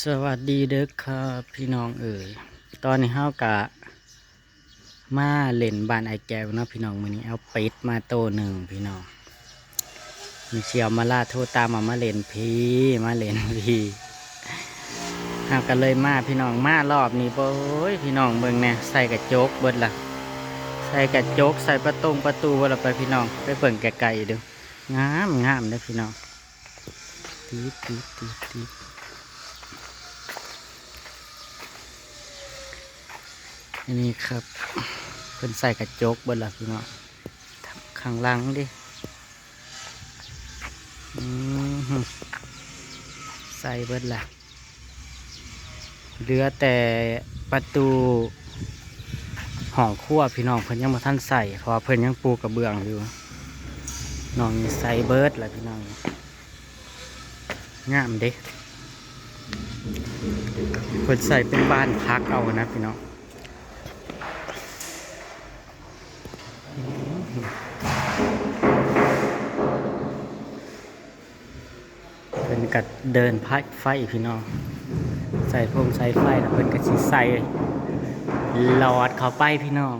ສະຫວັດດີເດີຄ່າພີ່ນ້ອງເອີຍ, ຕອນນີ້ເຮົາກະມາຫຼິ້ນບ້ານອ້າຍແກ້ວເນາະພີ່ນ້ອງ. ມື້ນີ້ເອົາເປັດມາໂຕໜຶ່ງພີ່ນ້ອງ. ມີສ່ຽວມາລາໂທຕາມວ່າມາຫຼິ້ນພີ້ ມາຫຼິ້ນພີ້ ເຮົາກະເລີຍມາພີ່ນ້ອງ. ມາລອບນີ້ ໂອ້ຍ ພີ່ນ້ອງເບິ່ງແດ່ ໃສ່ກະຈົກເບິດລະ ໃສ່ກະຈົກ ໃສ່ປະຕົງປະຕູເບິດລະ. ໄປພີ່ນ້ອງ ໄປເບິ່ງໃກ້ໆເດີ້ ງາມໆເດີ້ພີ່ນ້ອງ. ຕິດ ຕິດ ຕິດ ຕິດ ອັນນີ້ຄັບ ເພິ່ນໃສ່ກະຈົກເບິດລະພີ່ນ້ອງ. ຂ້າງຫຼັງເດ້ ອືມ ໃສ່ເບິດລະ. ເຫຼືອແຕ່ປະຕູຫ້ອງຄົວພີ່ນ້ອງ ເພິ່ນຍັງບໍ່ທັນໃສ່ ເພາະວ່າເພິ່ນຍັງປູກະເບື້ອງຢູ່. ນ້ອງນີ້ໃສ່ເບິດລະພີ່ນ້ອງ ງາມເດ້. ເພິ່ນໃສ່ເປັນບານພັກເອົານະພີ່ນ້ອງ. ເພິ່ນກະເດີນພາດໄຟພີ່ນ້ອງ ໃສ່ພົງໃສ່ໄຟ ແລ້ວເພິ່ນກະຊິໃສ່ຫຼອດເຂົ້າໄປພີ່ນ້ອງ.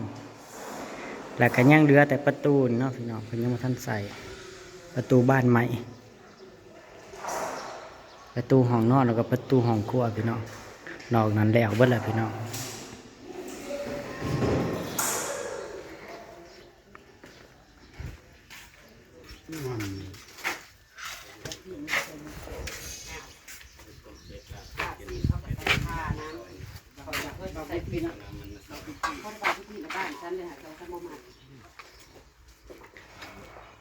ແລ້ວກະຍັງເຫຼືອແຕ່ປະຕູນີ້ເນາະພີ່ນ້ອງ ເພິ່ນຍັງບໍ່ທັນໃສ່ ປະຕູບານໃໝ່ ປະຕູຫ້ອງນອນ ແລ້ວກະປະຕູຫ້ອງຄົວພີ່ນ້ອງ. ນອກນັ້ນແລ້ວເບິດແລ້ວພີ່ນ້ອງ.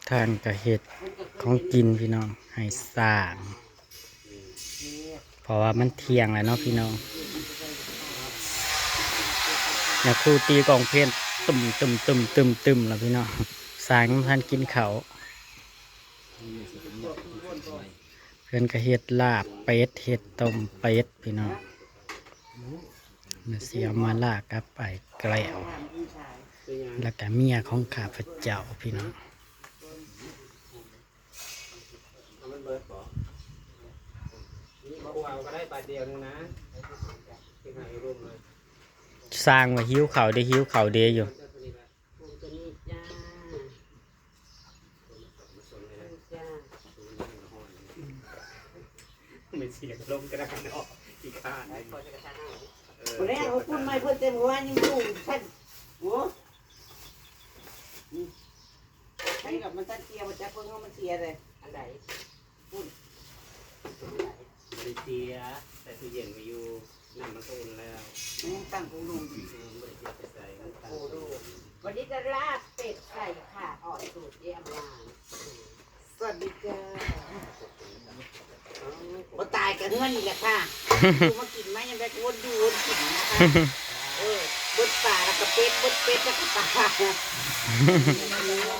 ທ່ານກະເຮັດຂອງກິນພີ່ນ້ອງ ໃຫ້ຊ້າງ ເພາະວ່າມັນທ່ຽງແລ້ວເນາະພີ່ນ້ອງ. ຍາຄູຕີກອງເພນ ຕຶມໆໆໆໆ ລະພີ່ນ້ອງ ຊ້າງຍັງບໍ່ທັນກິນເຂົ້າ. ເພິ່ນກະເຮັດລາບເປັດ ເຮັດຕົ້ມເປັດພີ່ນ້ອງ. ແມ່ສ່ຽວມາລາກັບອ້າຍແກ້ວ ແລ້ວກະເມຍຂອງຂ້າພະເຈົ້າພີ່ນ້ອງ. ສ້າງວ່າຫິວເຂົ້າເດ້ ຫິວເຂົ້າເດ້ຢູ່. ບໍ່ແລ້ວ ເອົາປຸ້ນມາໃຫ້ເພິ່ນເຕັມຫົວ ຍັງຢູ່ຊັ້ນ. ໂອ້ ໃຫ້ກັບມັນຕັດກຽວ ບໍ່ຈັກເບິ່ງວ່າມັນເສຍເລີຍ. ອັນໃດ? ປຸ້ນ ບໍ່ໄດ້ເສຍ ໃສ່ຕູ້ເຢັນໄວ້ຢູ່. ນ້ຳມັນກະອຸ່ນແລ້ວ ມັນຍັງຕັ້ງໂຄໂດງຢູ່. ເອີ ບໍ່ໄດ້ເສຍໄປໃສ ມັນຕັ້ງໂຄໂດງ. ວັນນີ້ຈະລາບເປັດໃສ່ຂາອ່ອນສູດເຈອຳລາ. ສະຫວັດດີຈ້າ. ບໍ່ຕາຍກະເຮືອນນີ້ແຫຼະຄ່ະ. ມາກິນມາຍາມໃດກະວົນຢູ່ວົນກິນນະຄະ. ເອີ ເບິດປາແລ້ວກະເປັດ ເບິດເປັດແລ້ວກະປາ.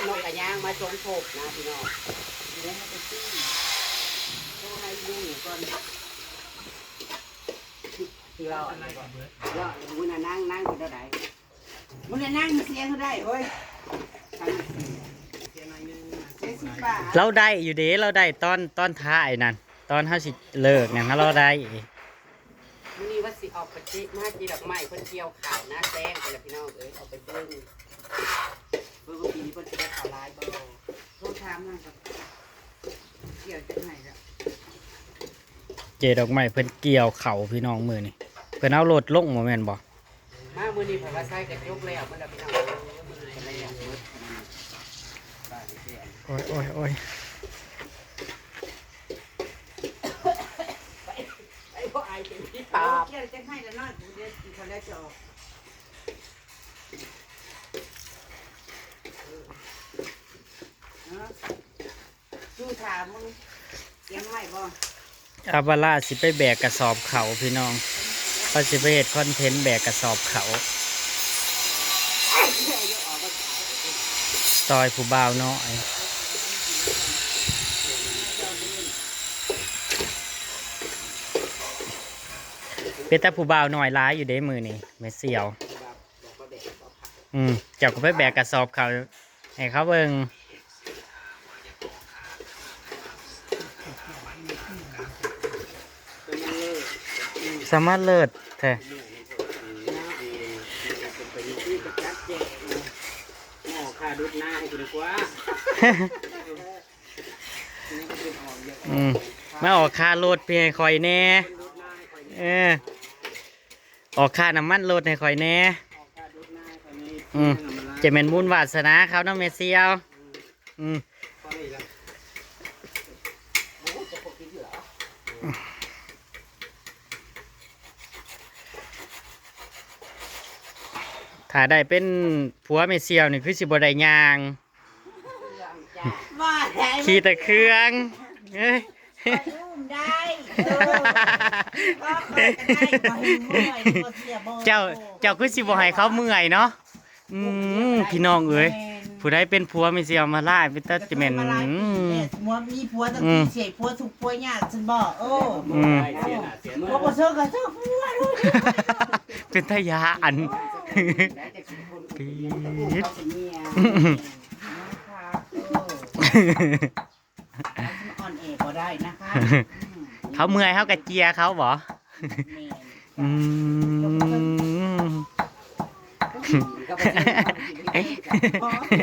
ນົກກະຍາງມາສົມທົບນະພີ່ນ້ອງ. ໂທຫາອີ່ລຸງກ່ອນ. ລາວ ລາວ ມື້ນະນາງ ນາງເປັນແນວໃດ? ມື້ນະນາງມີສຽງເທົ່າໃດເຮີ້ຍ? ເສຍສິບບາດ. ລາວໄດ້ຢູ່ເດ້ ລາວໄດ້ຕອນ ຕອນທ້າຍນັ້ນ ຕອນເຮົາຊິເລີກນັ້ນ ລາວໄດ້. ມື້ນີ້ວ່າຊິອອກໄປເກັບ ມາເກັບດອກໄມ້ ເພິ່ນກ່ຽວເຂົ້ານາແຊງໄປແລ້ວພີ່ນ້ອງເອີຍ. ອອກໄປເບິ່ງ ເບິ່ງວ່າປີນີ້ເພິ່ນຊິໄດ້ເຂົ້າຫຼາຍບໍ່. ໂທຖາມນາງກ່ອນ ກ່ຽວຈັກໄຮ່ແລ້ວ? ເຈດອກໄມ້ເພິ່ນກ່ຽວເຂົ້າພີ່ນ້ອງມື້ນີ້ ເພິ່ນເອົາລົດລົງບໍ່ແມ່ນບໍ່? ມາມື້ນີ້ເພິ່ນວ່າໃສ່ກະຈົກແລ້ວເບິດແລ້ວພີ່ນ້ອງເອີຍ. ໂອ້ຍ ໂອ້ຍ ໂອ້ຍ ໄປ ໄປບໍ່ອາຍເປັນຜີປາບ. ກ່ຽວຈັກໄຮ່ລະນ້ອຍ ເດີ ເຂົາແລ້ວຈະອອກ. ເອີ ເນາະ ຢູ່ຖ້າມຶງ ກຽມໄວ້ບໍ່? ອາວາລາຊິໄປແບກກະສອບເຂົ້າພີ່ນ້ອງ ເຂົາຊິໄປເຮັດຄອນເທັນແບກກະສອບເຂົ້າ ຊອຍຜູ້ບ່າວນ້ອຍ. ເປັນຕາຜູ້ບ່າວນ້ອຍຫຼາຍຢູ່ເດ້ມື້ນີ້ແມ່ສ່ຽວ. ອືມ ເຈົ້າກະໄປແບກກະສອບເຂົ້າໃຫ້ເຂົາເບິ່ງ. ເປັນຫຍັງເລີຍ? ສາມາດເລີດແທ້. ອືມ ມາອອກຄ່າລົດໃຫ້ຂ້ອຍແດ່. ເອີ ອອກຄ່ານ້ຳມັນລົດໃຫ້ຂ້ອຍແດ່. ອືມ ຈະແມ່ນບຸນວາສະໜາເຂົາເນາະແມ່ສ່ຽວ. ອືມ ຖ້າໄດ້ເປັນຜົວແມ່ສ່ຽວນີ້ຄືຊິບໍ່ໄດ້ຍ່າງ. ຂີ່ແຕ່ເຄື່ອງ. ເອີຍ ຂ້ອຍອຸ້ມໄດ້ ເອີ ຂ້ອຍກໍໄດ້ ຂ້ອຍເມື່ອຍ ຂ້ອຍເສຍບໍ່ ເຈົ້າ ເຈົ້າຄືຊິບໍ່ໃຫ້ເຂົາເມື່ອຍເນາະ. ອືມ ພີ່ນ້ອງເອີຍ ແມ່ນ ຜູ້ໃດເປັນຜົວແມ່ຊິເອົາມາຫຼາຍ ເປັນຕາຈະແມ່ນ ອືມ ມີຜົວຕັ້ງ ອືມ ຊິໃຫ້ຜົວທຸກຜົວຍາກຊັ້ນບໍ່? ເອີ ອືມ ຜົວບໍ່ເຊີກກໍເຊີກຜົວໂລດ. ເປັນຕາຢ້ານ ປີດ. ອອນແອບໍ່ໄດ້ນະຄະ. ອືມ ເຂົາເມື່ອຍເຮົາກະເຈຍເຂົາບໍ? ແມ່ນ ອືມ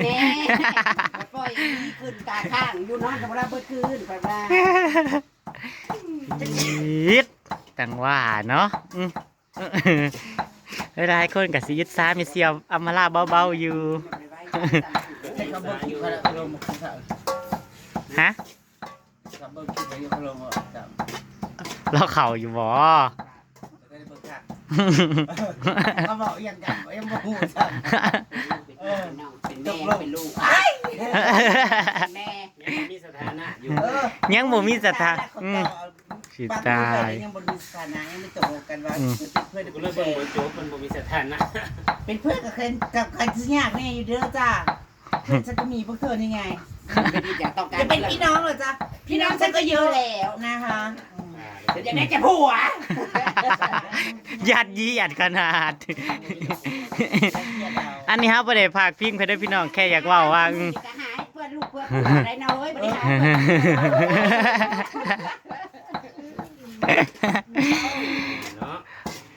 ແມ່ ປ່ອຍອີ່ຂຶ້ນຕາຄ້າງຢູ່ ນອນກັບລາວເບິດຄືນ ຂ້ອຍວ່າ. ອີດ ຈັ່ງວ່າເນາະ. ອືມ ຫຼາຍໆຄົນກໍຊິອິດສາແມ່ສ່ຽວອຳມາລາເບົາໆຢູ່. ຮະ? ລາວເຂົ້າຢູ່ບໍ່? ເຂົາເວົ້າອີ່ຫຍັງກັນ ຍັງບໍ່ຮູ້ຊ້ຳ. ເອີ ເປັນແມ່ ເປັນລູກ ເປັນແມ່ ຍັງບໍ່ມີສະຖານະຢູ່ ເອີ ຍັງບໍ່ມີສະຖານະ ອືມ ຊິຕາຍ ຍັງບໍ່ມີສະຖານະ ຍັງບໍ່ຕົກລົງກັນວ່າ ອືມ ຈະເປັນເພື່ອນ ກໍເລີຍເບິ່ງບໍ່ຈົບ ມັນບໍ່ມີສະຖານະ ເປັນເພື່ອນກັບໃຜ ກັບໃຜຊິຍາກແດ່ຢູ່ເດີຈ້າ ເພື່ອນສັນຈະມີພວກເທີນີ້ໄງ ຢາກຕ້ອງການ ຈະເປັນພີ່ນ້ອງເລີຍຈ້າ ພີ່ນ້ອງສັນກໍເຍາະແລ້ວນະຄະ ອືມ ຢາກໄດ້ແຕ່ຜົວ ຢາດຢີດຂະໜາດ ອັນນີ້ເຮົາບໍ່ໄດ້ພາດພິງໃຜເດີພີ່ນ້ອງ ແຄ່ຢາກເວົ້າວ່າ ອືມ ຈະຫາໃຫ້ເພື່ອນລູກເພື່ອນຜົວໄດ້ເນາະເອີຍ ບໍ່ໄດ້ຫາເພື່ອນ ເນາະ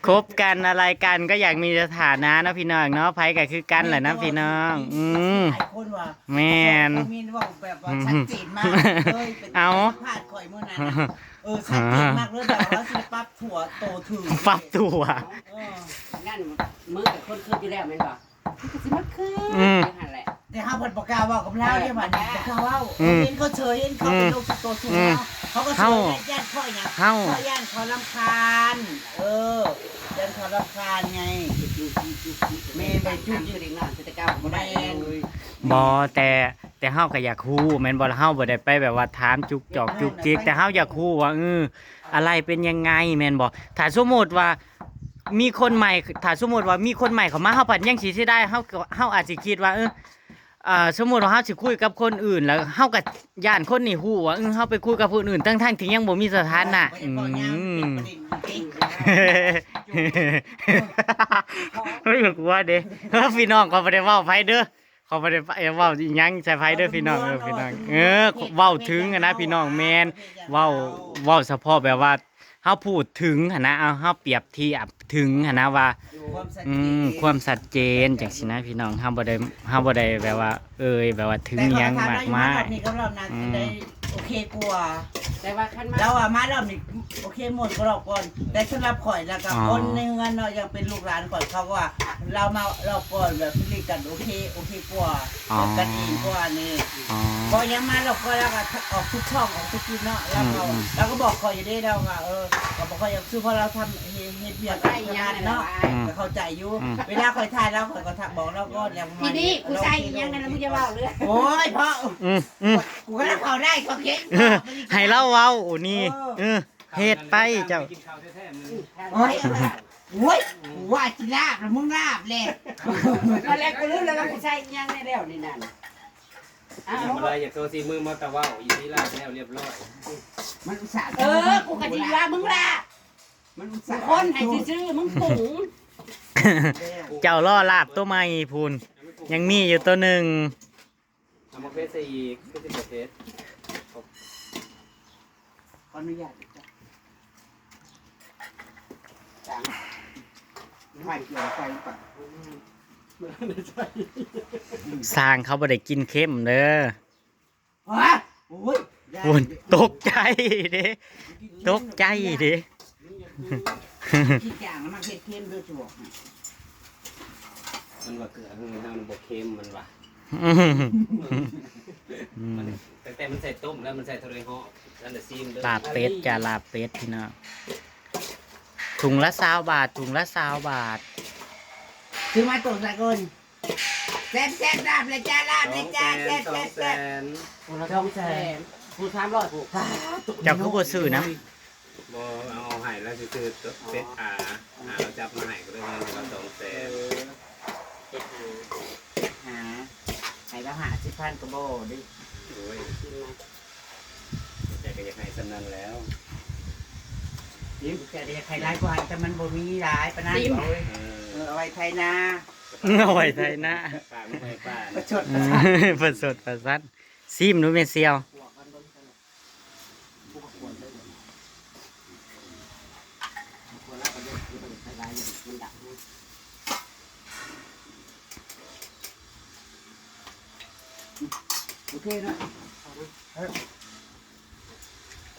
ຄົບກັນອະໄລກັນກໍຢາກມີສະຖານະເນາະພີ່ນ້ອງເນາະ ໃຜກໍຄືກັນແຫຼະນະພີ່ນ້ອງ ອືມ ຫຼາຍຄົນວ່າ ແມ່ນ ຄອມເມັນເວົ້າແບບວ່າ ອືມ ຊັດເຈນມາກເລີຍ ເປັນ ເອົາ ສຳພາດຂ້ອຍມື້ນັ້ນນະ ເອີ ຊັດເຈນມາກເລີຍ ແບບວ່າຊິໄດ້ປັບຕົວໂຕຖືກ ປັບຕົວ ເອີ ນັ້ນ ມຶງກໍຄົນຄິດຢູ່ແລ້ວແມ່ນບໍ່? ມັນກໍຊິມາຄື ອືມ ຢູ່ຫັ້ນແຫຼະ ແຕ່ເຮົາພັດບໍ່ກ້າເວົ້າກັບລາວເດ້ ເອີ ບັດນີ້ບໍ່ກ້າເວົ້າ ອືມ ເຫັນເຂົາເຊີຍ ເຫັນເຂົາເປັນ ອືມ ໂລກສ່ວນຕົວສູງ ອືມ ເນາະ ເຂົາກໍເຊີຍ ເຮົາ ຢ້ານຂ້ອຍຫຍັງ ເຮົາ ເຂົາຢ້ານເຂົາລຳຄານ ເອີ ຢ້ານເຂົາລຳຄານໄງ ແມ່ນ ໄປຈຸກຢູ່ເດັກນ້ອຍ ແຕ່ເກົ່າບໍ່ໄດ້ເລີຍ ບໍ່ ແຕ່ ແຕ່ເຮົາກໍຢາກຮູ້ແມ່ນບໍ່ລະ ເຮົາບໍ່ໄດ້ໄປແບບວ່າຖາມຈຸກຈອກຈຸກຈິກ ແຕ່ເຮົາຢາກຮູ້ວ່າ ເອີ ອາໄລເປັນຍັງໄງແມ່ນບໍ່? ຖ້າສົມມຸດວ່າມີຄົນໃໝ່ ຖ້າສົມມຸດວ່າມີຄົນໃໝ່ເຂົ້າມາ ເຮົາພັດຍັງຊິເສຍດາຍ ເຮົາ ເຮົາອາດຊິຄິດວ່າ ເອີ ເອີ ສົມມຸດວ່າເຮົາຊິຄຸຍກັບຄົນອື່ນ ແລ້ວເຮົາກໍຢ້ານຄົນນີ້ຮູ້ວ່າ ເອີ ເຮົາໄປຄຸຍກັບຄົນອື່ນ ທັງໆທີ່ຍັງບໍ່ມີສະຖານະ ອືມ ເຮີ້ຍ ກະກົວເດ້ ພີ່ນ້ອງ ຂ້ອຍບໍ່ໄດ້ເວົ້າໃຜເດີ ຂ້ອຍບໍ່ໄດ້ເວົ້າອີ່ຫຍັງໃສ່ໃຜເດີພີ່ນ້ອງ ເອີ ພີ່ນ້ອງ ເອີ ເວົ້າເຖິງຫັ້ນນະພີ່ນ້ອງ ແມ່ນ ເວົ້າ ເວົ້າສະເພາະແບບວ່າເຮົາພູດເຖິງຫັ້ນນະ ເອົາ ເຮົາປຽບທຽບເຖິງຫັ້ນນະວ່າ ຄວາມຊັດເຈນ ອືມ ຄວາມຊັດເຈນຈັ່ງຊີ້ນະພີ່ນ້ອງ ເຮົາບໍ່ໄດ້ ເຮົາບໍ່ໄດ້ແບບວ່າ ເອີຍ ແບບວ່າເຖິງອີ່ຫຍັງມາກມາຍ ອືມ ໂອເຄກວ່າ ແຕ່ວ່າຄັນມາ ລາວວ່າມາລອບນີ້ໂອເຄມ່ວນກວ່າລອບກ່ອນ ແຕ່ສຳລັບຂ້ອຍແລ້ວກໍ ອໍ ຄົນໃນເຮືອນເນາະ ຍັງເປັນລູກຫຼານຂ້ອຍ ເຂົາກໍວ່າລາວມາລອບກ່ອນ ແບບສະໜິດກັນໂອເຄ ໂອເຄກວ່າ ອໍ ແບບກັນເອງກວ່ານີ້ ອໍ ເພາະຍັງມາລອບກ່ອນ ລາວກໍອອກທຸກຊ່ອງ ອອກທຸກຄລິບເນາະ ລາວກໍ ອືມ ລາວກໍບອກຂ້ອຍຢູ່ເດ້ ລາວວ່າ ເອີ ກໍບໍ່ຄ່ອຍຢາກຊື້ ເພາະລາວທຳ ເຮັດ ເຮັດວຽກ ເຂົ້າໃຈ ທຳງານເນາະ ອືມ ກໍເຂົ້າໃຈຢູ່ ອືມ ເວລາຂ້ອຍຖ່າຍລາວ ຂ້ອຍກໍທັກບອກລາວກ່ອນ ແລ້ວ ອີນີ້ ກູໃສ່ອີ່ຫຍັງນັ້ນ ມຶງຢ່າເວົ້າເລີຍ ໂອ້ຍ ເພາະ ອືມ ອືມ ກູກໍເຂົ້າໄດ້ ເຂົາເກັ່ງ ໃຫ້ລາວເວົ້ານີ້ ເອີ ເອີ ເຮັດໄປເຈົ້າ ໂອ້ຍ ໂອ້ຍ ກູວ່າຊິລາບລະ ມຶງລາບແຫຼະ ມາແລ້ວ ກູລືມແລ້ວວ່າກູໃສ່ອີ່ຫຍັງແດ່ແລ້ວນີ້ນັ້ນ ທຳມະດາຢາກໂຊສີມື ມາແຕ່ເວົ້າ ອີນີ້ລາບແລ້ວລຽບຮ້ອຍ ມັນອຸດສ່າ ເອີ ກູກໍຊິວ່າມຶງລາບ ມັນອຸດສ່າ ຄົນໃຫ້ຊື່ໆ ມຶງປຸງ ເຈົ້າລໍລາບໂຕໃໝ່ພຸ້ນ ຍັງມີຢູ່ໂຕໜຶ່ງ ເອົາມາເພດໃສ່ອີກ ຄືຊິບໍ່ເພດ ຂໍອະນຸຍາດເດີຈ້າ ຊ່າງເຂົາບໍ່ໄດ້ກິນເຄັມເດີ. ໂອ້ຍ ໂອ້ຍ ຕົກໃຈເດ້ ຕົກໃຈເດ້. ອີກຢ່າງມັນເຮັດເຄັມເດີ ຈະບອກໃຫ້. ມັນວ່າເກືອເຮືອນເຮົາມັນບໍ່ເຄັມ ມັນວ່າ. ອືມ ອືມ ມັນ ຕັ້ງແຕ່ມັນໃສ່ຕົ້ມແລ້ວ ມັນໃສ່ເທົ່າໃດເຫາະ ນັ້ນລະຊີມເດີ. ລາບເປັດຈ້າ ລາບເປັດພີ່ນ້ອງ. ຖົງລະຊາວບາດ ຖົງລະຊາວບາດ. ຊື້ມາຕົກສາກົນ. ແຊບໆ ລາບເລີຍຈ້າ ລາບເລີຍຈ້າ ແຊບໆ ສອງແສນ ສອງແສນ ຜູ້ລະສອງແສນ ສອງແສນ ຜູ້ສາມຮ້ອຍຜູ້. ເຈົ້າຄືບໍ່ຊື້ນຳ? ບໍ່ ເອົາໃຫ້ລາວຊື່ໆ ເປັດຫາ ຫາລາວຈັບມາໃຫ້ກໍເລີຍໃຫ້ລາວສອງແສນ. ເອີ ເປັດຫາ ເປັດຫາ ໃຫ້ລາວຫ້າສິບພັນກໍບໍ່ເດ້. ໂອ້ຍ ກິນມາ ແຕ່ກໍຢາກໃຫ້ສ່ຳນັ້ນແລ້ວ. ແຕ່ກໍຢາກໃຫ້ຫຼາຍກວ່າ ແຕ່ມັນບໍ່ມີຫຼາຍປານນັ້ນ. ເອີ ເອີ ເອົາໄວ້ໄຖນາ ເອົາໄວ້ໄຖນາ ປະຊົດປະຊັນ ປະຊົດປະຊັນ. ຊີມດູແມ່ສ່ຽວ. ໂອເຄເນາະ ເອີ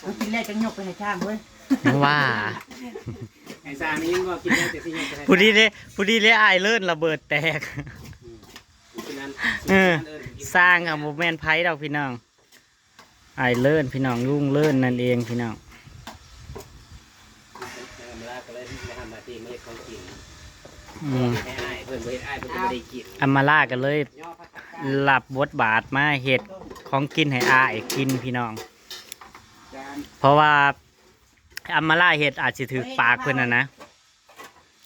ເອົາກິນແລ້ວຈັ່ງຍົກໄປໃຫ້ຊ່າງເວີຍ. ວ່າ ໃຫ້ຊ່າງນີ້ບໍ່ກິນແລ້ວຈັ່ງຊິຍົກໄປໃຫ້ ຜູ້ດີເດ້ ຜູ້ດີເດ້ ອ້າຍເລີນລະເບີດແຕກ. ອືມ ເອີ ຊ່າງກໍບໍ່ແມ່ນໃຜດອກພີ່ນ້ອງ. ອ້າຍເລີນພີ່ນ້ອງ ລຸງເລີນນັ້ນເອງພີ່ນ້ອງ. ອຳມາລາກໍເລີຍໄດ້ທຳໜ້າທີ່ມາເຮັດຂອງກິນ. ອືມ ໃຫ້ອ້າຍເພິ່ນບໍ່ເຮັດ ອ້າຍເພິ່ນກໍບໍ່ໄດ້ກິນ. ອຳມາລາກໍເລີຍຮັບບົດບາດມາເຮັດຂອງກິນໃຫ້ອ້າຍກິນພີ່ນ້ອງ. ເພາະວ່າອຳມາລາເຮັດອາດຊິຖືກປາກເພິ່ນຫັ້ນນະ.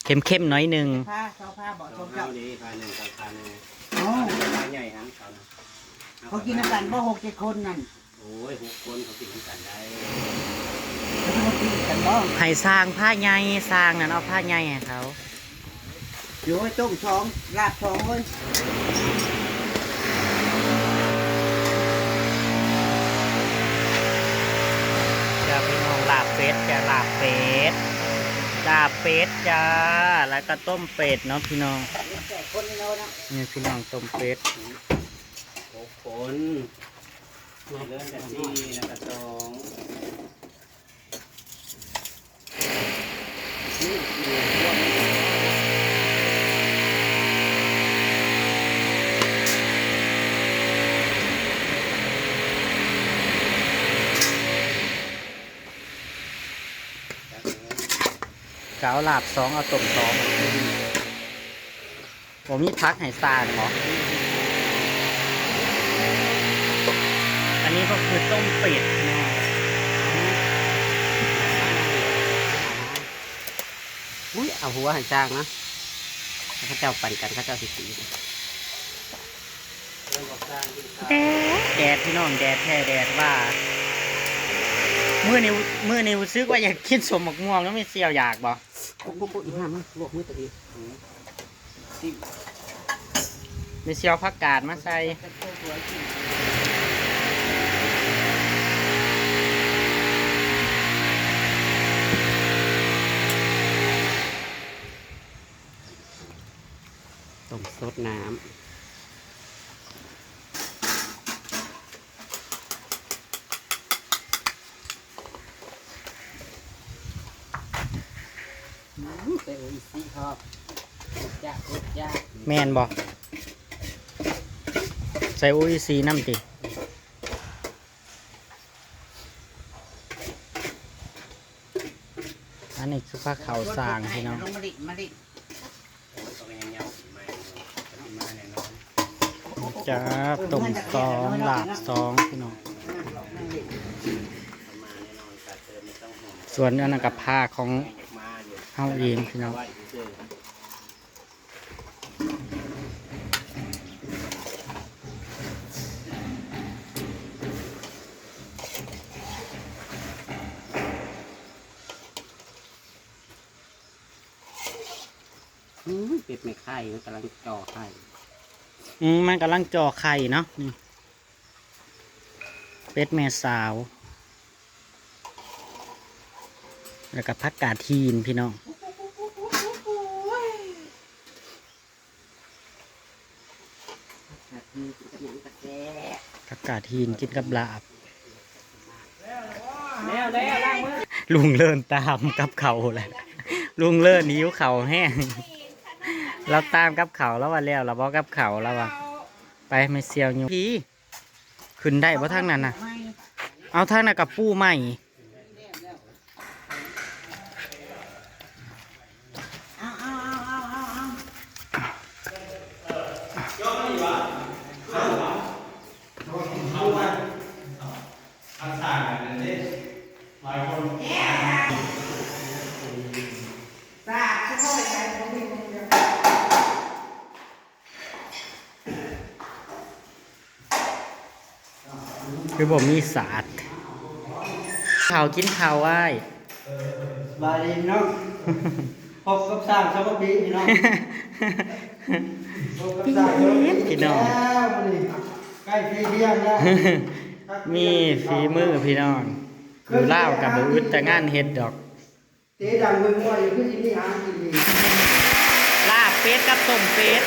ເຄັມໆ ໜ້ອຍໜຶ່ງ. ພາ ຊາວພາບໍ ຂອງເຈົ້າ ເຮົານີ້ພາໜຶ່ງກັບພາໜຶ່ງ. ອໍ ພາໃຫຍ່ຫັ້ນເຂົານະ ເຂົາກິນນຳກັນບໍ່ ຫົກເຈັດຄົນນັ້ນ? ໂອ້ຍ ຫົກຄົນເຂົາກິນນຳກັນໄດ້. ເຂົາບໍ່ກິນກັນບໍ່? ໃຫ້ຊ່າງພາໃຫຍ່ ຊ່າງນັ້ນເອົາພາໃຫຍ່ໃຫ້ເຂົາ. ໂອ້ຍ ຕົ້ມສອງ ລາບສອງເວີຍ. ຈ້າພີ່ນ້ອງ ລາບເປັດຈ້າ ລາບເປັດ ລາບເປັດຈ້າ ແລ້ວກໍຕົ້ມເປັດເນາະພີ່ນ້ອງ. ນີ້ພີ່ນ້ອງ ຕົ້ມເປັດ ຫົກຄົນ ເລີ່ມຈາກສີ່ ແລ້ວກໍສອງ. ກະເອົາລາບສອງ ເອົາຕົ້ມສອງ. ບໍ່ມີຜັກໃຫ້ຊ່າງບໍ? ອັນນີ້ກໍຄືຕົ້ມເປັດເນາະ. ອຸ້ຍ ເອົາຫົວໃຫ້ຊ່າງນະ ເຂົາເຈົ້າປັນກັນ ເຂົາເຈົ້າຊິຕີ. ແດດ ແດດ ພີ່ນ້ອງ ແດດແທ້ແດດວ່າ. ມື້ນີ້ ມື້ນີ້ຮູ້ສຶກວ່າຢາກກິນສົ້ມໝາກມ່ວງນຳ ແມ່ສ່ຽວຢາກບໍ່? ໂອ້ໂຫ ອີ່ຫ່າ ມາລວກມືຕົວເອງ. ແມ່ສ່ຽວເອົາຜັກກາດມາໃສ່. ຕົ້ມສົດນ້ຳ. ອືມ ໃສ່ໂອອິຊິເນາະ ແມ່ນບໍ່? ໃສ່ໂອອິຊິນຳຕິ? ອັນນີ້ຄືພາເຂົ້າຊ່າງພີ່ນ້ອງ. ຈ້າ ຕົ້ມສອງ ລາບສອງ ພີ່ນ້ອງ. ສ່ວນອັນນັ້ນກໍພາຂອງເຮົາເອງ ພີ່ນ້ອງ. ອືມ ເປັດແມ່ໄຂ່ ມັນກຳລັງຈ່ອໄຂ່. ອືມ ມັນກຳລັງຈ່ອໄຂ່ເນາະ. ນີ້ ເປັດແມ່ສາວ ແລ້ວກໍຜັກກາດຫີນ ພີ່ນ້ອງ. ກາດຫີນກິນກັບລາບ. ລຸງເລີນຕາມກັບເຂົ້າແຫຼະ ລຸງເລີນຫິວເຂົ້າແຮງ ລາວຕາມກັບເຂົ້າ ລາວວ່າແລ້ວລະບໍ່ກັບເຂົ້າ ລາວວ່າ. ໄປແມ່ສ່ຽວຢູ່ພີ້ ຂຶ້ນໄດ້ບໍ່ທາງນັ້ນນະ? ເອົາ ທາງນັ້ນກະປູໃໝ່. ຄືບໍ່ມີສາດ. ເຂົ້າ ກິນເຂົ້າອ້າຍ. ສະບາຍດີພີ່ນ້ອງ ພົບກັບຊ່າງສາມັກຄີພີ່ນ້ອງ ພົບກັບຊ່າງສາມັກຄີພີ່ນ້ອງ ແລ້ວມື້ນີ້ໃກ້ເທີ່ຍງແລ້ວ ມີຝີມືພີ່ນ້ອງ ຢູ່ລາວກະບໍ່ອຶດແຕ່ງານເຮັດດອກ. ເຕະດັງມວຍໆ ຄືຊິມີຫາກິນດີ ລາບເປັດກັບຕົ້ມເປັດ.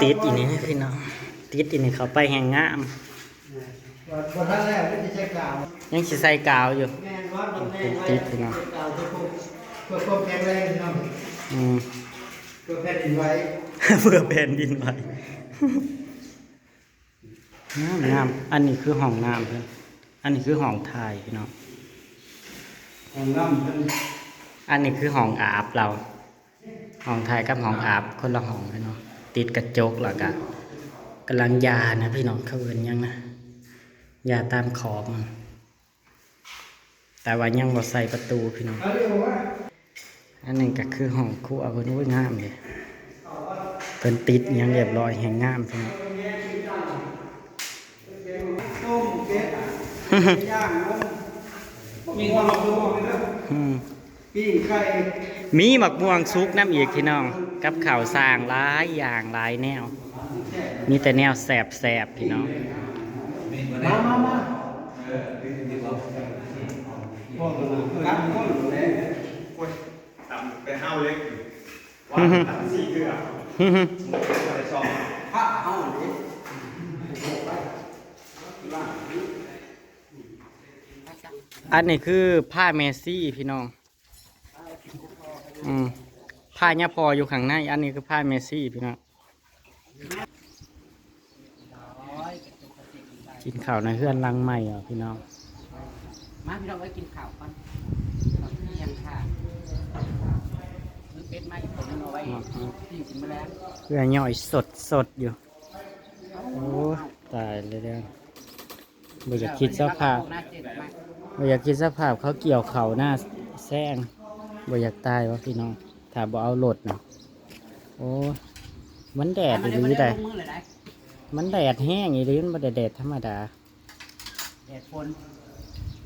ຕິດອີ່ນີ້ພີ່ນ້ອງ ຕິດອີ່ນີ້ເຂົ້າໄປແຮ່ງງາມ. ບໍ່ ບໍ່ທັນແລ້ວ ຍັງຊິໃສ່ກາວ ຍັງຊິໃສ່ກາວຢູ່ ແມ່ນບໍ່ ເປັນຕິດພີ່ນ້ອງ ໃສ່ກາວເພື່ອ ເພື່ອຄວາມແຂງແຮງພີ່ນ້ອງ. ອືມ ເພື່ອແຜ່ນດິນໄຫວ ເພື່ອແຜ່ນດິນໄຫວ. ງາມໆ ອັນນີ້ຄືຫ້ອງນ້ຳເພິ່ນ ອັນນີ້ຄືຫ້ອງຖ່າຍພີ່ນ້ອງ ຫ້ອງນ້ຳເພິ່ນ ອັນນີ້ຄືຫ້ອງອາບລາວ ຫ້ອງຖ່າຍກັບຫ້ອງອາບຄົນລະຫ້ອງພີ່ນ້ອງ ຕິດກະຈົກ ແລ້ວກະກຳລັງຢານະພີ່ນ້ອງ ເຂົາເອີ້ນຫຍັງນະ ຢາຕາມຂອບມັນ. ແຕ່ວ່າຍັງບໍ່ໃສ່ປະຕູພີ່ນ້ອງ. ອັນນີ້ກະຄືຫ້ອງຄົວເພິ່ນ ໂອ້ຍ ງາມເດ ເພິ່ນຕິດຫຍັງຮຽບຮ້ອຍ ແຮ່ງງາມພີ່ນ້ອງ. ຕົ້ມເປັດ ຍ່າງນົມ ໝາກມ່ວງ ໝາກມ່ວງເດີ ອືມ ປີ້ງໄກ່ ມີໝາກມ່ວງສຸກນຳອີກພີ່ນ້ອງ ກັບເຂົ້າຊ່າງຫຼາຍຢ່າງຫຼາຍແນວ ມີແຕ່ແນວແຊບໆ ພີ່ນ້ອງ. ມາ ມາ ມາ ຕຳໄປຫ້າວເລັກຢູ່ ວ່າຕຳສີ່ເທື່ອ ບໍ່ໄດ້ຊອກ ອັນນີ້ຄືພາແມ່ຊີພີ່ນ້ອງ. ອືມ ພາຍາພໍ່ຢູ່ຂ້າງໃນ ອັນນີ້ຄືພາແມ່ຊີພີ່ນ້ອງ. ກິນເຂົ້າໃນເຮືອນຫຼັງໃໝ່ເອົາພີ່ນ້ອງ ມາພີ່ນ້ອງເອີຍ ກິນເຂົ້າກ່ອນ ເຂົ້າທ່ຽງຄ່ະ ຊື້ເປັດມາອີກຕົວໜຶ່ງເອົາໄວ້ ອືມ ປີ້ງກິນມື້ແລງ ເພື່ອຍ່ອຍສົດໆ ຢູ່. ໂອ້ ຕາຍແລ້ວເດີ ບໍ່ຢາກຄິດສະພາບ ບໍ່ຢາກຄິດສະພາບເຂົາກ່ຽວເຂົ້າໜ້າແຊງ ບໍ່ຢາກຕາຍວະພີ່ນ້ອງ ຖ້າບໍ່ເອົາລົດນະ. ໂອ້ ມັນແດດອີ່ຫຼີໃດ໋ ມັນແດດແຮງອີ່ຫຼີ ມັນບໍ່ໄດ້ແດດທຳມະດາ ແດດຝົນ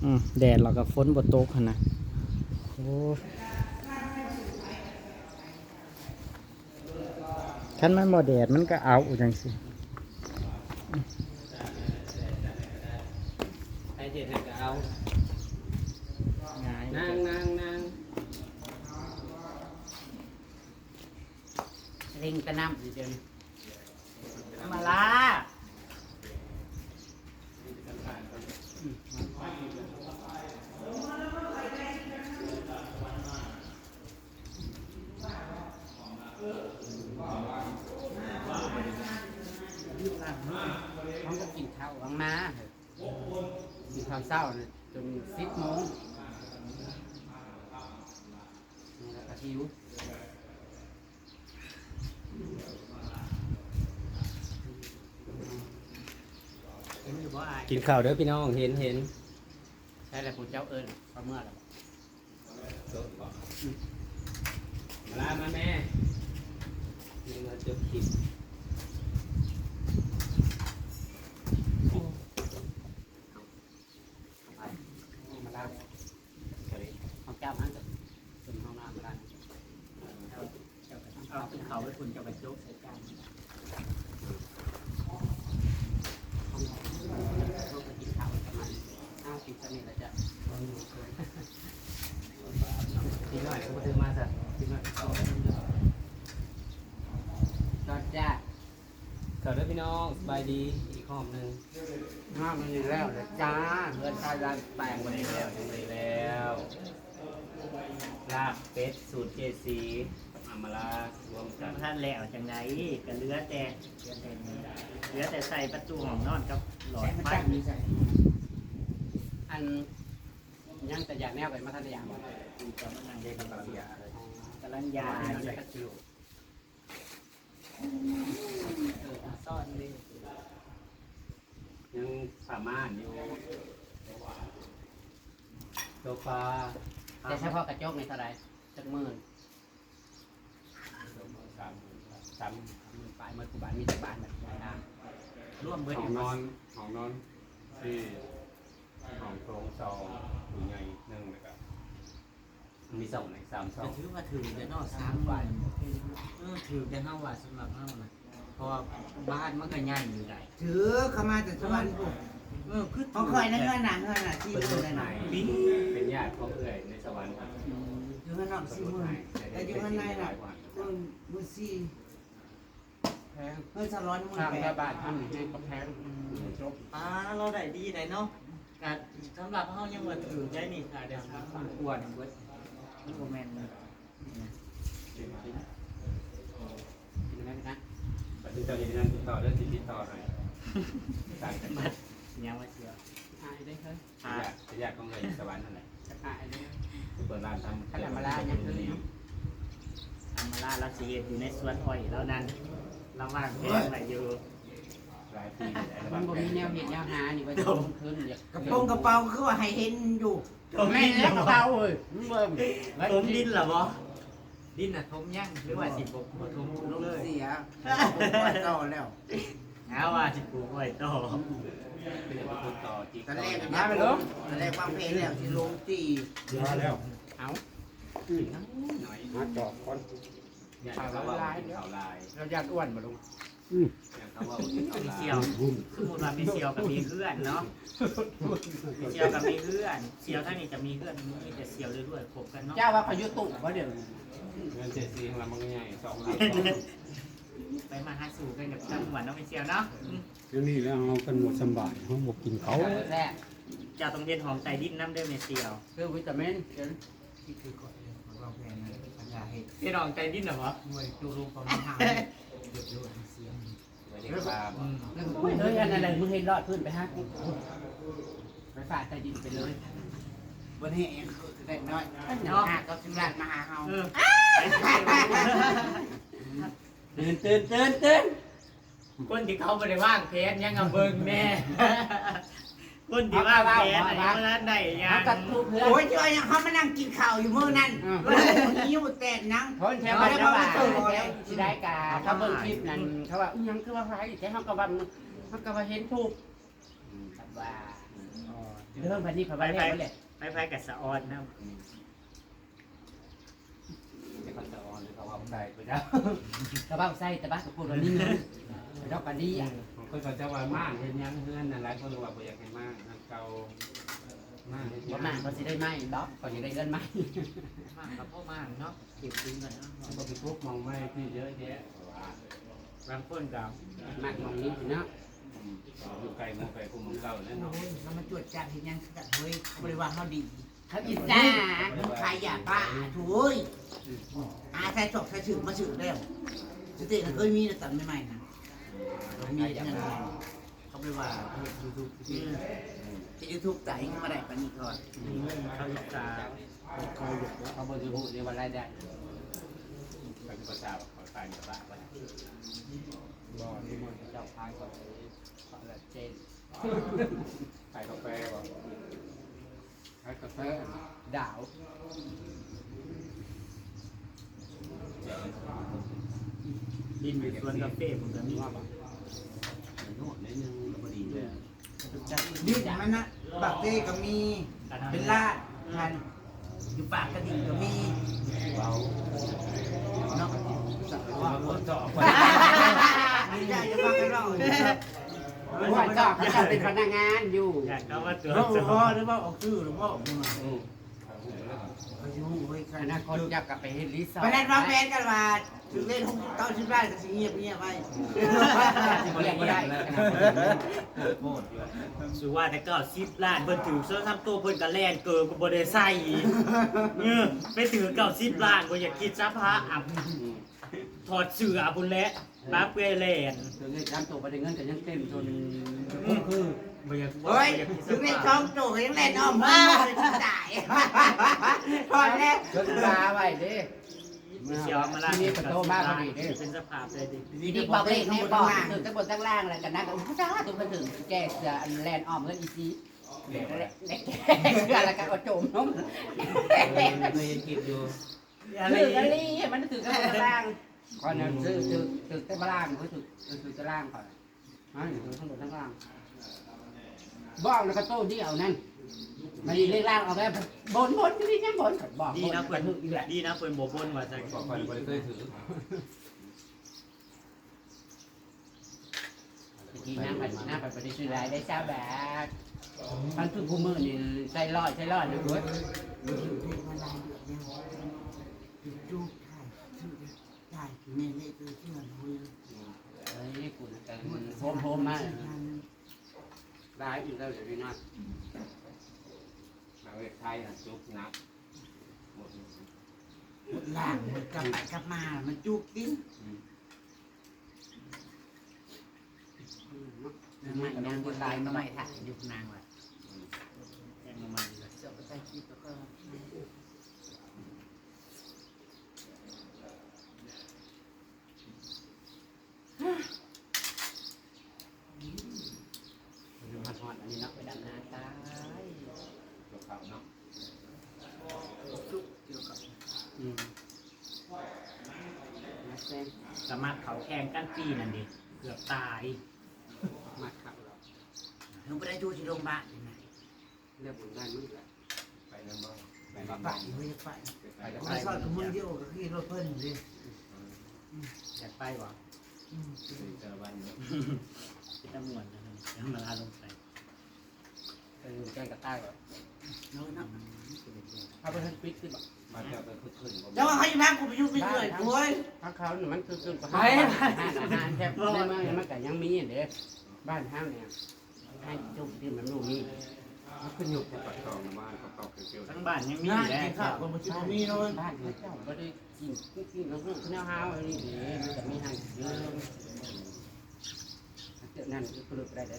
ອືມ ແດດແລ້ວກໍຝົນບໍ່ຕົກຫັ້ນນະ. ໂອ້ ຄັນມັນບໍ່ແດດມັນກໍເອົາຈັ່ງຊີ້ ໃຜເຮັດໃຫ້ກໍເອົາ ງ່າຍ ນາງ ນາງ ນາງ ເລັ່ງແຕ່ນ້ຳຢູ່ເດີ ທຳມະລາ. ມັນກໍກິນເຂົ້າຫວັງມາ ກິນເຂົ້າເຊົ້ານີ້ຈົນສິບໂມງ ແລ້ວກໍຫິວ. ເຫັນຢູ່ບໍ່ອ້າຍ? ກິນເຂົ້າເດີພີ່ນ້ອງ ເຫັນ ເຫັນ. ໃຊ່ແລ້ວ ຜູ້ເຈົ້າເອີ້ນເຂົາເມືອແລ້ວ. ມາລາມາແມ່ ນີ້ມາຈົບຄລິບ. ມາລາ ຂອງເຈົ້າຫັ້ນ ເປັນຫ້ອງນ້ຳມາລາ. ເຈົ້າ ເຈົ້າກໍຕ້ອງເອົາຂຶ້ນເຂົ້າໄວ້ພຸ້ນ ເຈົ້າກໍຈົກໃສ່ຈານ. ເຮົາກໍກິນເຂົ້າປະມານຫ້າສິບຊຳນີ້ລະຈ້ະ. ອີກໜ້ອຍກໍບໍ່ຖືມາຊະ ອີກໜ້ອຍກໍເຂົ້າ ຕອນຈ້າ ເຂົ້າເດີພີ່ນ້ອງ ສະບາຍດີອີກຮອບໜຶ່ງ ມາມື້ນີ້ແລ້ວແຫຼະຈ້າ ເຮືອນຊາຍບ້ານແປງມື້ນີ້ແລ້ວ ຍັງບໍ່ໄດ້ແລ້ວ ລາບເປັດສູດເຈສີ ອຳມາລາລວມກັນ ບໍ່ທັນແລ້ວຈັ່ງໃດ ກໍເຫຼືອແຕ່ ເຫຼືອແຕ່ໃສ່ປະຕູຫ້ອງນອນກັບຫຼອດໄຟ ອັນ ຍັງແຕ່ຢາກແນວໄປ ມາທັນໄດ້ຢາກ ກຳລັງຢາ ກຳລັງຢາ ເອີ ສ້ອນເດ້ ຍັງຜ້າມ່ານຢູ່ ໂຊຟາ ແຕ່ສະເພາະກະຈົກນີ້ເທົ່າໃດ? ຈັກໝື່ນ? ສາມໝື່ນ ສາມໝື່ນປາຍ ໝົດທຸກບານ ມີຈັກບານບັດນີ້ ລວມເບິດ ຫ້ອງນອນ ຫ້ອງນອນສີ່ ຫ້ອງໂຖງສອງ ຜູ້ໃຫຍ່ໜຶ່ງ ແລ້ວກະມີສອງໃນສາມຊ່ອງ ກໍຖືວ່າຖືກແລ້ວເນາະ ສາມໝື່ນ ເອີ ຖືກແລ້ວເຮົາວ່າ ສຳລັບເຮົານະ ເພາະວ່າບ້ານມັນກໍໃຫຍ່ຢູ່ໃດ໋ ຖືກ ເຂົ້າມາແຕ່ສະຫວັນພຸ້ນ ເອີ ຄື ຂອງຂ້ອຍໃນເຮືອນນະ ເຮືອນນະ ສີ່ໝື່ນ ເປັນຍາດຂອງເອື້ອຍໃນສະຫວັນ ອືມ ຢູ່ເຮືອນນອກສີ່ໝື່ນ ແຕ່ຢູ່ເຮືອນໃນນະ ເອີ ໝື່ນສີ່ ແພງ ເງິນສາມຮ້ອຍ ມື້ແປດ ຄ່າບ້ານທຳນີ້ແຮງກໍແພງ ອືມ ຈົບ ອ່າ ລາວໄດ້ດີໄດ໋ເນາະ ກະສຳລັບເຮົາຍັງວ່າຖືກໄດ໋ນີ້ ຖ້າໄດ້ສາມໝື່ນກວ່ານີ້ເບິດ ມັນບໍ່ແມ່ນ ກິນແລ້ວນະ ບັດນີ້ເຈົ້າເຮັດງານຕິດຕໍ່ເດີ ຊິຕິດຕໍ່ໃຫ້ ຍັງວ່າຊິ ອາຍເດ້ເຮີ້ຍ ເປັນຍາດ ເປັນຍາດຂອງເອື້ອຍຢູ່ສະຫວັນຫັ້ນແຫຼະ ອາຍເດ້ ໄປເປີດຮ້ານທຳ ຄັນອຳມາລາຍັງຄືຢູ່ ອຳມາລາລາວຊິເຮັດຢູ່ໃນສວນອ້ອຍລາວນັ້ນ ລາວວາງແຜນໄວ້ຢູ່ ຫຼາຍປີແລ້ວ ມັນບໍ່ມີແນວເຮັດແນວຫານີ້ ວ່າຈະລົງທຶນ ຢາກ ກະໂປງກະເປົາຄືວ່າໃຫ້ເຫັນຢູ່ ແມ່ນແລ້ວ ກະເປົາເອີຍ ມຶງເບິ່ງ ຖົມດິນລະບໍ່? ດິນນະຖົມຍັງ ຫຼືວ່າຊິບໍ່ ບໍ່ຖົມລົງເລີຍ? ເສຍ ປູກອ້ອຍຕໍ່ແລ້ວ ຫາວ່າຊິປູກອ້ອຍຕໍ່ ອືມ ເປັນຜູ້ຕໍ່ຈິກ ຕອນແລກ ມາແມ່ນເດີ ຕອນແລກວາງແຜນແລ້ວຊິລົງຈີ່ ເຫຼືອແລ້ວ ເອົ້າ ອືມ ໜ້ອຍ ມາຈອກກ່ອນ ຢ້ານເຂົາເວົ້າກິນເຂົ້າຫຼາຍ ລາວຢ້ານອ້ວນບໍ່ລຸງ? ອືມ ເຂົາເວົ້າວ່າກິນເຂົ້າຫຼາຍ ສ່ຽວ ສົມມຸດວ່າແມ່ສ່ຽວກໍມີເຮືອນເນາະ ແມ່ສ່ຽວກໍມີເຮືອນ ສ່ຽວທາງນີ້ກໍມີເຮືອນ ມີແຕ່ສ່ຽວເລື້ອຍໆ ຄົບກັນເນາະ ເຈົ້າວ່າເຂົາຢູ່ຕູ້ບໍ່ດຽວນີ້ ເຮືອນເຈສີລະມັນໃຫຍ່ ສອງຫຼັງ ໄປມາຫາສູ່ກັນກັບຕຳຫຼວດເນາະ ແມ່ສ່ຽວເນາະ ອືມ ດຽວນີ້ແລ້ວເຮົາກັນບໍ່ສຳບາຍ ເຮົາບໍ່ກິນເຂົ້າ ແຊບ ເຈົ້າຕ້ອງເຮັດຫ້ອງໃຕ້ດິນນຳເດີແມ່ສ່ຽວ ຄືວິຕາມິນ ທີ່ຄືຂ້ອຍວາງແຜນນະ ປັນຍາເຮັດ ເຮັດຫ້ອງໃຕ້ດິນນະບໍ່? ໂອ້ຍ ໂຈະລົງປະມານຫ້າເມັດ ເຮັດໂລດເສຍ ອືມ ເອີຍ ອັນນັ້ນແຫຼະ ມຶງເຮັດລອດພື້ນໄປຫາກູ ໄຟຟ້າໃຕ້ດິນໄປເລີຍ ບໍ່ແຫ້ງຄືໄດ້ນ້ອຍ ເນາະ ຫ້າເກົ້າສິບລ້ານມາຫາເຮົາ ເອີ ຕື່ນ ຕື່ນ ຕື່ນ ຕື່ນ. ຄົນທີ່ເຂົາບໍ່ໄດ້ວາງແຜນຫຍັງ ເອົາເບິ່ງແດ່ ຄົນທີ່ວາງແຜນນະ ຍັງບໍ່ທັນໄດ້ຫຍັງ ໂອ້ຍ ທີ່ວ່າຫຍັງ ເຮົາມານັ່ງກິນເຂົ້າຢູ່ມື້ນັ້ນ ອືມ ເຮົາຫິວແຕກໜັງ ຄົນແຖວບ້ານເຮົາວ່າຊິໄດ້ກະ ເຂົາເບິ່ງຄລິບນັ້ນ ເຂົາວ່າອີ່ຫຍັງຄືວ່າໄຟ ແຕ່ເຮົາກໍວ່າ ເຮົາກໍວ່າເຫັນທູບ ອືມ ວ່າ ເລື່ອງບັດນີ້ເຂົາວ່າແລ້ວແຫຼະ ໃຜໆກໍສະອອນນຳ ອືມ ແຕ່ເຂົາຈະອ່ອນ ຫຼືເຂົາເວົ້າໃສ່ ເຂົາເຈົ້າ ເຂົາເວົ້າໃສ່ ແຕ່ວ່າເຂົາພູດວ່າມີເງິນ ເຂົາເຈົ້າກໍດີ ອືມ ເຂົາເຈົ້າວ່າມ້າງເຮັດຫຍັງເຮືອນນັ້ນ ຫຼາຍຄົນກໍວ່າບໍ່ຢາກໃຫ້ມ້າງ ອັນເກົ່າ ມ້າງເຮັດຫຍັງ ບໍ່ມ້າງກໍຊິໄດ້ໃໝ່ດອກ ກໍຍັງໄດ້ເຮືອນໃໝ່ ມ້າງກໍພໍມ້າງເນາະ ເກັບກິນກັນເນາະ ບໍ່ໄປປຸກໝ່ອງໃໝ່ທີ່ເຍອະແຍະ ບາງຄົນກໍມັກໝ່ອງນີ້ເນາະ ອືມ ຢູ່ໃກ້ໝູ່ໃກ້ກຸ່ມໝ່ອງເກົ່າແລ້ວເນາະ ໂອ້ຍ ແລ້ວມາຈວດຈາດເຮັດຫຍັງຄືກັນເຮີ້ຍ ເຂົາບໍ່ໄດ້ວ່າເຮົາດີ ເຂົາອິດສາ ຂາຍຢາບ້າ ໂທ້ຍ ຫາໃສ່ຊອກໃສ່ຖືກມາຖືກແລ້ວ ສະຕິນະເຄີຍມີແຕ່ຕອນໃໝ່ໆນະ ມີແຕ່ນັ້ນ ເຂົາໄປວ່າເຮັດຢູທູບ ອືມ ເຮັດຢູທູບຕາຍຍັງມາໄດ້ປານນີ້ເຂົາວ່າ ອືມ ເຂົາອິດສາ ເຂົາເບິ່ງຢູທູບນີ້ວ່າລາຍໄດ້ ເຂົາຊິປະຊາວ່າເຂົາຂາຍຢາບ້າບໍ່ ບໍ່ ມີໝົດເຂົາເຈົ້າຂາຍກໍເຂົາລະເຈັນ ຂາຍກາແຟບໍ່? ຂາຍກາແຟ ດາວ ດິນຢູ່ສວນກາເຟພຸ້ນກໍມີ ໂນດໜ້ອຍໜຶ່ງກໍພໍດີແລ້ວ ດິນມັນນະ ບາກເຕ້ກໍມີ ເປັນລ້ານ ທ່ານ ຢູ່ປາກກະດິ່ງກໍມີ ເວົ້າ ເນາະ ວ່າຄົນຈອກ ຢ່າ ຢ່າວ່າກັນເວົ້າ ໂອ້ຍ ເຂົາເຈົ້າເປັນພະນັກງານຢູ່ ຢາກເອົາມາຕົວະ ເວົ້າ ເວົ້າ ຫຼືເວົ້າອອກຊື່ ຫຼືເວົ້າອອກມາ ອືມ ບໍ່ຮູ້ເວີຍ ອະນາຄົດຢາກກັບໄປເຮັດຣີສອດ ປານນັ້ນວາງແຜນກັນວ່າ ຖືກເລດຫົກສິບ ເກົ້າສິບລ້ານກໍຊິງຽບໆໄວ້ ບໍ່ໄດ້ ບໍ່ໄດ້ ສຸວ່າແຕ່ເກົ້າສິບລ້ານ ເພິ່ນຖືກສອງສາມໂຕ ເພິ່ນກໍແລ່ນເກີບ ກໍບໍ່ໄດ້ໃສ່ ເອີ ໄປຖືກເກົ້າສິບລ້ານ ບໍ່ຢາກຄິດສະພາບ ອືມ ຖອດເສື້ອພຸ້ນແຫຼະ ປ້າເປືອຍແລ່ນ ເຖິງໄດ້ສາມໂຕ ບໍ່ໄດ້ເງິນກໍຍັງເຕັມ ຈົນ ອືມ ຄື ບໍ່ຢາກ ໂອ້ຍ ບໍ່ຢາກ ເຖິງໄດ້ສອງໂຕ ກໍຍັງແລ່ນອ້ອມເຮືອນ ຕາຍ ພໍແລ້ວ ຈົນລາໄວ້ເດ້ ຊິເອົາມາລາ ມີປະໂຕມາພໍດີເດ້ ເປັນສະພາບໄດ້ຕິ ນີ້ບອກເລກແນ່ ບອກຖືກທັງບົນທັງລ່າງ ແລ້ວກໍນັກ ອຸດສາທຸເພິ່ນຖືກແກ້ເສື້ອ ອັນແລ່ນອ້ອມເຮືອນອີຊີ ແລ້ວ ແລ້ວແກ້ເສື້ອ ແລ້ວກໍເອົາໂຈມລົງ ເອີ ເຄີຍເຫັນຄລິບຢູ່ ຖືກອີ່ຫຼີ ມັນຖືກທັງບົນທັງລ່າງ ຂ້ອຍນັ້ນຊື້ ຖືກ ຖືກແຕ່ຕາລາງ ບໍ່ຖືກ ຖືກຕາລາງຂ້ອຍ ມັນຖືກທັງບົນທັງລ່າງ ບອກແລ້ວກໍໂຕດຽວນັ້ນ ມັນເລກລ່າງອອກແລ້ວ ບົນ ບົນ ຄືຍັງບົນ ບອກ ດີນະ ບົນ ເພິ່ນ ຖືກອີກແຫຼະ ດີນະ ເພິ່ນບໍ່ບົນວ່າຊັ້ນ ຂ້ອຍບໍ່ໄດ້ເຄີຍຖືກ ຕະກີ້ນາງໄປ ນາງໄປບໍ່ໄດ້ຊື້ຫຼາຍໄດ້ຊາວບາດ ຄັນຄືຄູ່ມື້ນີ້ໃສ່ຮ້ອຍ ໃສ່ຮ້ອຍນະເບິດ ຢູ່ໄທມາຫຼາຍເດືອນແລ້ວ ຈູກຂາຍຊື້ ຂາຍແມ່ເລກເທື່ອເນາະ ເອີຍ ກູນະ ໂຮມໆມາ ຫຼາຍອີກແລ້ວເດ ພີ່ນ້ອງ ມາເວກໄທຫັ້ນຈຸກໜັກ ໝົດ ໝົດລ້າງ ໝົດກັບໄປກັບມາ ມັນຈຸກຕິ ອືມ ອືມ ເນາະ ນ້ຳໄມ້ ນ້ຳໄມ້ ນ້ຳໄມ້ ນ້ຳໄມ້ ຖ້າຢູ່ນາງວ່າ ອືມ ແກງໜໍ່ໄມ້ ເຈົ້າກໍໃສ່ຄລິບແລ້ວກໍ ມັນຮ້ອນໆ ອັນນີ້ເນາະ ໄປດຳນາຕາຍ ກ່ຽວເຂົ້າເນາະ ສຸກກ່ຽວເຂົ້າ ອືມ ມາແຊງ ສະໝັກເຂົ້າແຂ່ງກັນປີນັ້ນເດ ເກືອບຕາຍ ມາຄັກແລ້ວ ເຮົາບໍ່ໄດ້ຢູ່ທີ່ໂຮງບານນີ້ນະ ແລ້ວບຸນໄດ້ມື້ລະ ໄປນຳບໍ່? ໄປນຳ ໄປ ບໍ່ໄດ້ໄປ ໄປ ໄປ ໄປຊອດກັບມື້ດຽວກໍຂີ່ລົດເພິ່ນເດ້ ອືມ ອືມ ຢາກໄປບໍ່? ອືມ ໄປແຕ່ລະວັນເນາະ ເປັນຕາມ່ວນນະ ທຳມະດາລົງໄປ ໄປຢູ່ແກ້ງກະຕ່າຍບໍ່? ເນາະ ເນາະ ອືມ ເຂົາບໍ່ທັນປິດຄືບໍ່? ບ້ານເຈົ້າກໍຄືຄືນບໍ່? ເຈົ້າວ່າໃຫ້ມາ ກູໄປຢູ່ໄປເລື້ອຍ ໂອ້ຍ ທາງເຂົານີ້ມັນຄືຄືນ ໄປ ຮ້ານອາຫານແຖວໃນເມືອງນີ້ມັນກໍຍັງມີເດ້ ບ້ານເຮົານີ້ ໃຫ້ຈຸດທີ່ມັນບໍ່ມີ ມັນຂຶ້ນຢູ່ກັບປາກຊ່ອງນະ ບ້ານເກົ່າໆ ກ່ຽວໆ ທັງບ້ານຍັງມີແຫຼະ ກິນເຂົ້າກໍບໍ່ຊິບໍ່ມີເນາະ ບ້ານເຂົາເຈົ້າບໍ່ໄດ້ກິນ ກິນ ກິນ ກິນແນວເຮົາອັນນີ້ເດ້ ມັນກໍມີຮ້ານກິນ ເຈົ້ານັ້ນກໍເລີກໄດ້ເດ້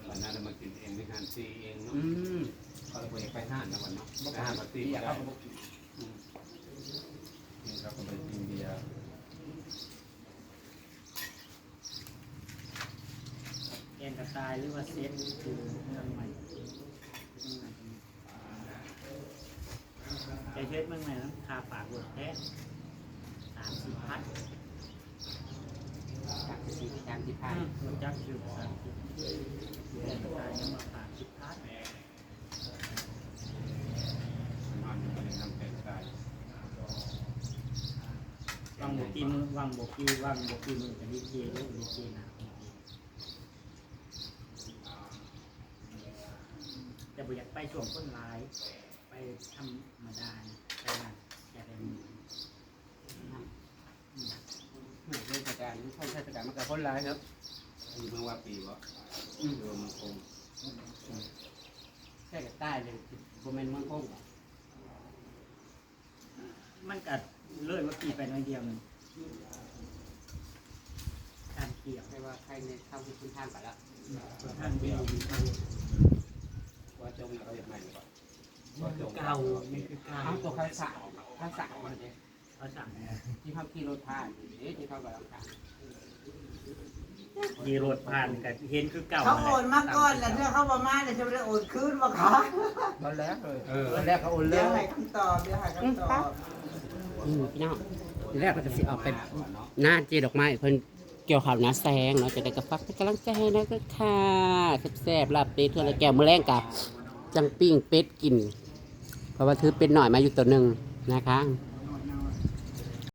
ອັນນັ້ນມັນກິນເອງ ມີຮ້ານຊີເອງເນາະ ອືມ ເຂົາເລີຍບໍ່ຢາກໄປຮ້ານນະ ວັນເນາະ ບໍ່ໄປຮ້ານປາຕີ້ບໍ່ໄດ້ ເຂົາກໍບໍ່ໄດ້ກິນເບຍ. ແກງກະຕ່າຍ ຫຼືວ່າເຊັດ ຄືເມືອງໃໝ່ ເມືອງໃໝ່ ແກງເຫັດເມືອງໃໝ່ນັ້ນ ຄ່າຝາກລົດແທ້ ສາມສິບພັນ ຈັກຊິ ສາມສິບພັນ ອືມ ລົດຈັກຊິ ສາມສິບ ແກງກະຕ່າຍ ຍັງວ່າ ສາມສິບພັນ. ຫວ່າງບໍ່ກີ້ມື້ ຫວ່າງບໍ່ກີ້ ຫວ່າງບໍ່ກີ້ມື້ກໍດີເຈເດ້ ດີເຈໜາວ ແຕ່ບໍ່ຢາກໄປຊ່ວງຄົນຫຼາຍ ໄປທຳມະດາ ໄປງານແຕ່ລະມື້. ອືມ ເຮືອນເທດສະການ ຊ່ວງເທດສະການມັນກໍຄົນຫຼາຍເນາະ ຢູ່ເມືອງວາປີບໍ່? ອືມ ຫຼືວ່າເມືອງຄົງ? ອືມ ແຕ່ກໍໃຕ້ເລີຍ ບໍ່ແມ່ນເມືອງຄົງບໍ່? ມັນກໍເລີຍວາປີໄປໜ້ອຍດຽວໜຶ່ງ ທາງກຽມ ແຕ່ວ່າໃຜແນ່ເຂົ້າທີ່ເສັ້ນທາງໄປແລ້ວ ເສັ້ນທາງດຽວ ວ່າຈົງແລ້ວເຂົາເຮັດໃໝ່ບໍ່? ເກົ່າ ມັນຄືເກົ່າ ເອົາຕົວເຂົາສາ ເຂົາສາເດ້ ເຂົາສາທີ່ເຮົາຂີ່ລົດຜ່ານເດ້ ທີ່ເຂົາກຳລັງສາ ຂີ່ລົດຜ່ານກໍເຫັນຄືເກົ່າ ເຂົາໂອນມາກ່ອນ ແລ້ວເທື່ອເຂົາບໍ່ມາ ແລ້ວຈະໄດ້ໂອນຄືນບໍ່ຄະ? ບໍ່ແລ້ວເອີຍ ເອີ ບໍ່ແລ້ວກໍໂອນເລີຍ ດຽວໃຫ້ຄຳຕອບ ດຽວໃຫ້ຄຳຕອບ ອືມ ພີ່ນ້ອງ ແລ້ວກໍຊິອອກໄປນາເຈດອກໄມ້ເພິ່ນ ກ່ຽວເຂົ້ານາແຊງເນາະ ຈັ່ງໃດກໍຝາກເປັນກຳລັງໃຈໃຫ້ແດ່ເດີຄ່ະ ແຊບໆ ລາບເປັດເທື່ອລະແກ້ວ ມື້ແລງກະຈັ່ງປີ້ງເປັດກິນ ເພາະວ່າຖືເປັດນ້ອຍມາຢູ່ໂຕໜຶ່ງນະຄະ